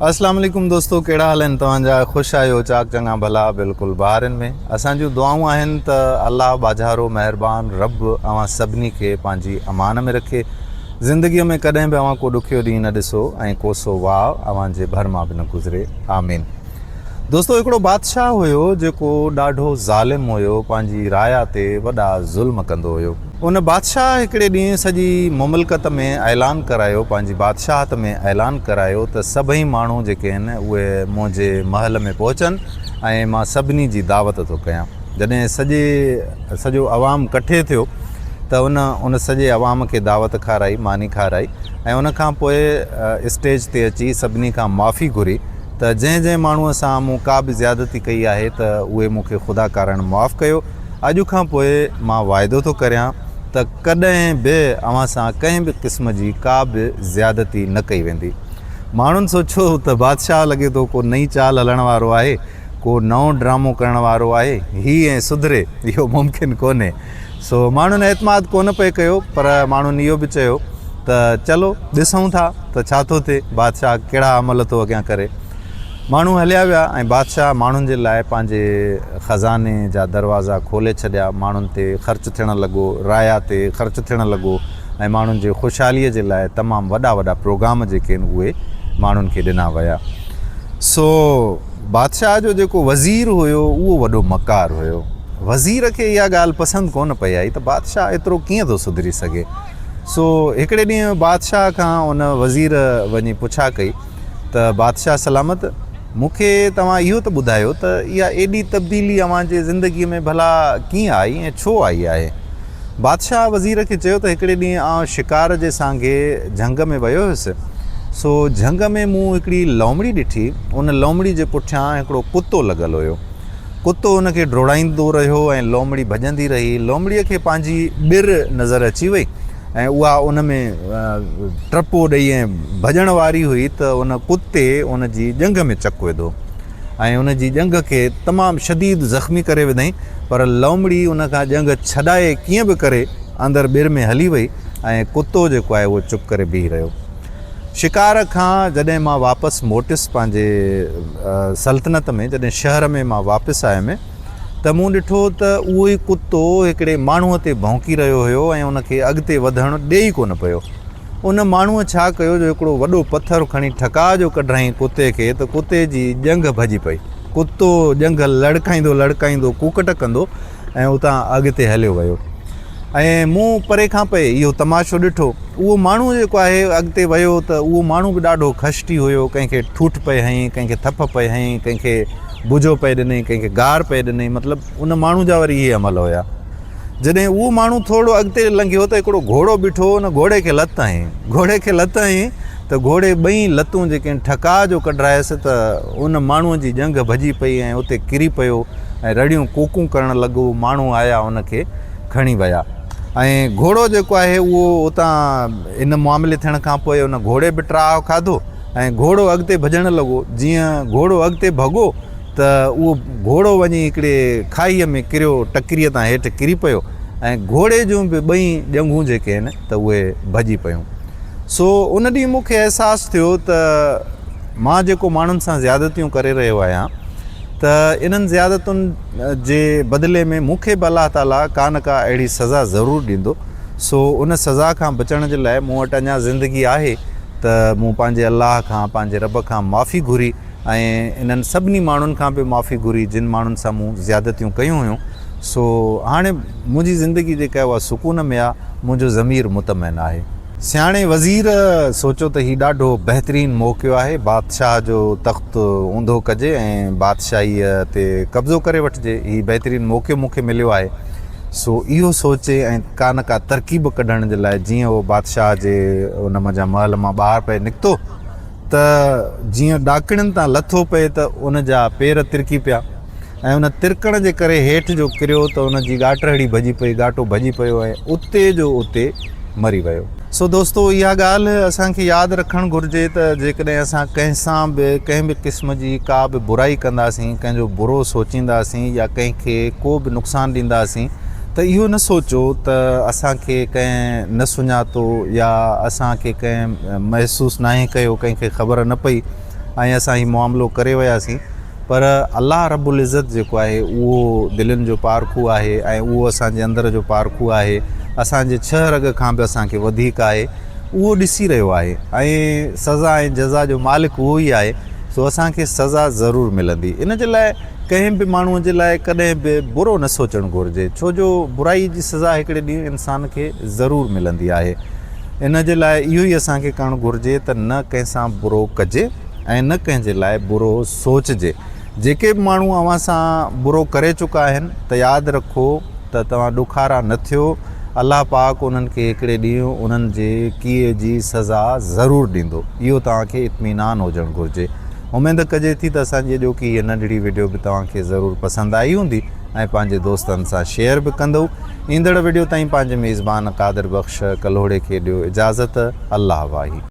اسلام عليڪم دوستو ڪهڙا حال آهن توهان جا خوش آهيو چاڪ چڱا ڀلا بلڪل بهارين ۾ اسان جون دعائون آهن ته الله ٻاجهارو مهربان رب اوهان سڀني کي پنهنجي امان ۾ رکي زندگي ۾ ڪڏهن به اوهان ڪو ڏکيو ڏينهن نه ڏسو ۽ ڪوسو واء اوهان جي ڀر مان به نه گذري آمين دوستو هڪڙو بادشاهه هيو جيڪو ڏاڍو ظالم هيو پنهنجي رايا تي وڏا ظلم ڪندو هيو ان بادشاهه هڪڙي ڏينهن سڄي مملڪت ۾ اعلان ڪرايو، پنهنجي بادشاهت ۾ اعلان ڪرايو ته سڀئي ماڻهو جيڪي آهن اهي منهنجي محل ۾ پهچن ۽ مان سڀني جي دعوت ٿو ڪيان. جڏهن سڄي سڄو عوام ڪٺي ٿيو ته ان ان سڄي عوام کي دعوت کارائي، ماني کارائي ۽ ان کان پوء اسٽيج تي اچي سڀني کان معافي گهري ته جنهن جنهن ماڻهوء سان مون ڪا به زيادتي ڪئي آهي ته اهي مون کي خدا ڪارڻ معاف ڪيو. اڄ کان پوء مان واعدو ٿو ڪريان ته ڪڏهن به اوهان سان ڪنهن به قسم جي ڪا به زيادتي نه ڪئي ويندي. ماڻهن سوچيو ته بادشاهه لڳي ٿو ڪو نئين چال هلڻ وارو آهي، ڪو نئون ڊرامو ڪرڻ وارو آهي، هي ائين سڌري اهو ممڪن ڪونهي. سو ماڻهن اعتماد ڪونه پئي ڪيو، پر ماڻهن اهو به چيو ته چلو ڏسون ٿا ته ڇا ٿو ٿئي، بادشاهه ڪهڙا عمل ٿو اڳيان ڪري. ماڻهو هليا ويا ۽ بادشاهه ماڻهن جي لاء پنهنجي خزاني جا دروازا کولي ڇڏيا. ماڻهن تي خرچ ٿيڻ لڳو، رعايا تي خرچ ٿيڻ لڳو ۽ ماڻهن جي خوشحاليء جي لاء تمام وڏا وڏا پروگرام جيڪي آهن اهي ماڻهن کي ڏنا ويا. سو بادشاهه جو جيڪو وزير هيو اهو وڏو مڪار هيو. وزير کي اها ڳالهه پسند ڪونه پئي آئي ته بادشاهه ايترو ڪيئن ٿو سڌري سگهي. سو هڪڙي ڏينهن بادشاهه کان ان وزير وڃي پڇا ڪئي. ته بادشاهه سلامت! مون کي توهان اهو ته ٻڌايو ته اها ايڏي تبديلي اوهان جي زندگيء ۾ ڀلا ڪيئن آئي ۽ ڇو آئي آهي؟ بادشاهه وزير کي چيو ته هڪڙي ڏينهن آئون شڪار جي سانگي جهنگ ۾ ويو هيس، سو جهنگ ۾ مون هڪڙي لومڙي ڏٺي، ان لومڙي جي پٺيان هڪڙو ڪتو لڳل هيو. ڪتو ان کي ڊوڙائيندو رهيو ۽ لومڙي ڀڄندي رهي. لومڙيء کي پنهنجي ٻر نظر اچي وئي ۽ اها ان ۾ ٽپو ڏئي ۽ ڀڄڻ واري هئي ته ان ڪتي ان جي ڄنگهه ۾ چڪ وڌو ۽ ان جي ڄنگهه کي تمام شديد زخمي ڪري وڌائين پر لومڙي ان کان ڄنگهه ڇڏائي ڪيئن به ڪري اندر ٻر ۾ هلي وئي ۽ ڪتو جيڪو آهي اهو چپ ڪري بيهي رهيو. شڪار کان جڏهن مان واپس موٽيس پنهنجي سلطنت ۾ جڏهن شهر ۾ مان واپس آيم ته مون ڏٺو ته اهو ئي ڪتو هڪڙي ماڻهوء تي ڀونڪي رهيو هيو ۽ ان کي اڳتي وڌڻ ڏئي ئي ڪونه پيو. ان ماڻهوء ڇا ڪيو جو هڪڙو وڏو پٿر کڻي ٺڪاء جو ڪڍرائين ڪتي کي ته ڪتي جي ڄنگهه ڀڄي پئي. ڪتو ڄنگهه لڙڪائيندو لڙڪائيندو ڪوڪٽ ڪندو ۽ اتان اڳتي هليو ويو ۽ مون پري کان پئي اهو تماشو ڏٺو. اهو ماڻهو جيڪو آهي اڳتي ويو ته اهو ماڻهو به ڏاڍو کشٽي هيو، ڪنهن کي ٺوٺ پئي هنئي، ڪنهن کي ٿڦ پئي هنئي، ڪنهن کي بجو پئي ڏنئي، ڪنهن کي گار پئي ڏنئي، مطلب ان ماڻهو جا وري اهي عمل هيا. جڏهن اهو ماڻهو ٿورڙو اڳتي لنگهيو ته هڪڙو گهوڙو بيٺو هو، ان گهوڙي کي لت هنئي. گهوڙي کي لت هنئي ته گهوڙي ٻئي لتون جيڪي آهن ٺڪاء جو ڪڍرايس ته ان ماڻهوء جي ڄنگهه ڀڄي پئي ۽ اتي ڪري پيو ۽ رڙيون ڪوڪون ڪرڻ لڳو. ماڻهو آيا ان کي کڻي ويا ۽ گهوڙو جيڪو آهي اهو اتان ان معاملي ٿيڻ کان پوء ان گهوڙي به ٽراء کاڌو ۽ گهوڙو اڳتي ڀڄڻ لڳو. جيئن گهوڙو اڳتي ڀڳو ته اهو گهوڙو وڃي هڪڙي کاهيء ۾ ڪريو، ٽڪريء تان هيٺ ڪري پيو ۽ گهوڙي جون به ٻئي ڄنگهون جيڪي آهن ته اهي ڀڄي پيون. سو ان ڏينهن مون کي احساس ٿيو ته مان جيڪو ماڻهن سان زيادتيون ڪري رهيو آهيان ته انهن زيادتن جي بدلي ۾ مون کي به الله تعاليٰ ڪا نه ڪا اهڙي سزا ضرور ڏيندو. سو ان سزا کان بچڻ جي لاء مون وٽ اڃا زندگي آهي ته مون پنهنجي الله کان، پنهنجي رب کان معافي گهري ۽ انهن سڀني ماڻهن کان به معافي گهري جن ماڻهن سان مون زيادتيون ڪيون هيون. سو هاڻي منهنجي زندگي جيڪا آهي اها سڪون ۾ آهي، منهنجو ضمير مطمئن آهي. سياڻي وزير سوچيو ته هي ڏاڍو بهترين موقعو آهي، بادشاهه جو تخت اونڌو ڪجي ۽ بادشاهيء تي قبضو ڪري وٺجي، هي بهترين موقعو مون کي مليو آهي. سو اهو سوچي ۽ ڪا نه ڪا ترڪيب ڪڍڻ جي لاء جيئن اهو بادشاهه جي ان منجهان محل مان ٻاهر پئي نڪتو ته جيئن ڏاڪڻين تان لٿو پئي ته ان جا پير ترڪي پيا ۽ ان ترڪڻ جي ڪري هيٺ جو ڪريو ته ان جي ڳاٽرهڙي ڀڄي پئي، ڳاٽو ڀڄي پيو ۽ اتي جو اتي مري ويو. سو دوستو اها ڳالهه اسان کي ياد رکڻ گهرجي ته جيڪڏهن اسان ڪنهن سان به ڪنهن به قسم جي ڪا به برائي ڪنداسين، ڪنهن جو برو سوچينداسين يا ڪنهن کي ڪو به نقصان ڏينداسين ته اهو نه سوچو ته اسان کي ڪنهن نه سڃاتو يا اسان کي ڪنهن محسوس ناهي ڪيو، ڪنهن کي خبر نه پئي ۽ اسان هي معاملو ڪري وياسين پر الله رب العزت جيڪو آهي اهو دلين جو پارکو آهي ۽ اهو اسان جي اندر جو پارکو آهي اسان جي ڇهه رڳ کان به اسان کي وڌيڪ آهي اهو ڏسي رهيو آهي ۽ سزا ۽ جزا جو مالڪ اهو ئي آهي سو اسان کي سزا ضرور ملندي. ان جي لاء ڪنهن به ماڻهوء جي لاء ڪڏهن به برو نه سوچڻ گهرجي، ڇو جو برائي جي سزا هڪڙي ڏينهن انسان کي ضرور ملندي آهي. ان جي لاء اهو ئي اسان کي ڪرڻ گهرجي ته نه ڪنهن سان برو ڪجي ۽ نه ڪنهن جي لاء برو سوچجي. جيڪي به ماڻهو اوهان سان برو ڪري چڪا آهن ته ياد رکو ته توهان ڏکارا نه ٿيو، الله پاڪ انهن کي هڪڙي ڏينهن انهن جي ڪيئي جي سزا ضرور ڏيندو، اهو توهان کي اطمينان هجڻ گهرجي. اميد ڪجي ٿي ته اسان جي اڄوڪي هيء ننڍڙي وڊيو به توهان کي ضرور پسند آئي هوندي ۽ پنهنجي دوستن سان شيئر به ڪندؤ. ايندڙ وڊيو تائين پنهنجي ميزبان قادر بخش ڪلهوڙي کي ڏيو اجازت. الله واهي.